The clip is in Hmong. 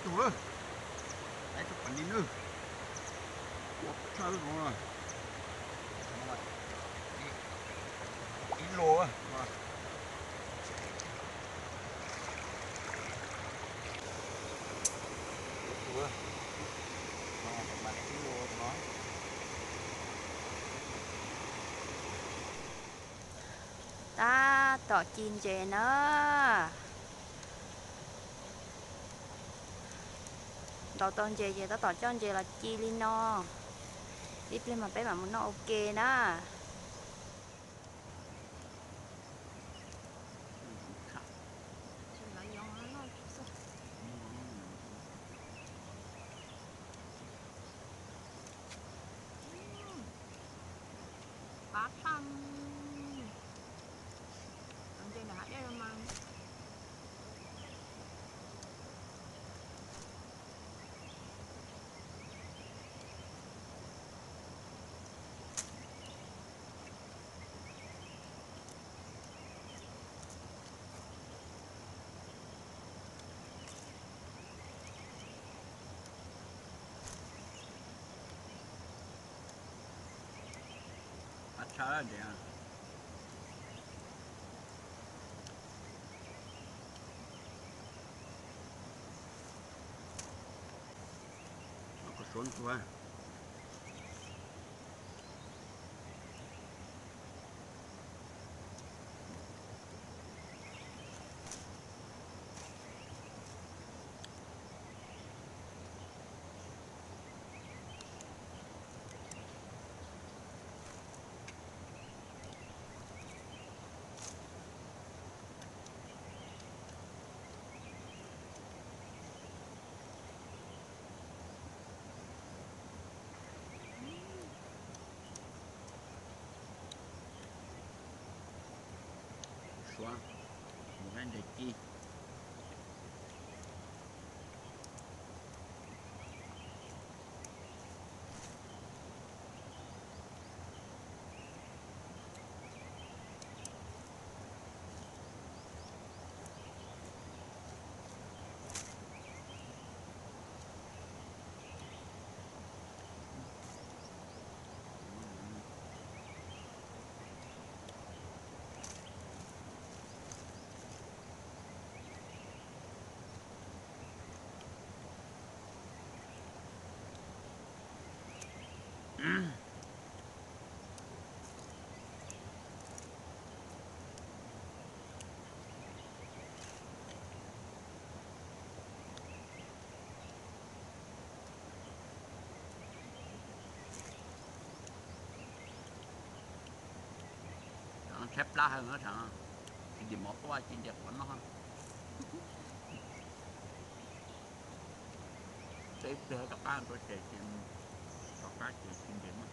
Ua, ib tug pam ni nawb. Ua tshaj no. Ib lus. Tab tom ci ntses na. Ntaus tau ntses ces tab tom coj ntses los ci li no. Ib pliag mas peb mam mus noj ua ke na. Qab tshaj. Cov ntses nram hav dej no mas. Qab tshaj ntses. Koj suav ntxuag. Suav, mus hab ntses ci. Tshaib plab heev, tsis dim mov tuaj ci ntses quav noj. Teb ib pliag rov qab tuaj ces, rov qab ces ci ntses noj.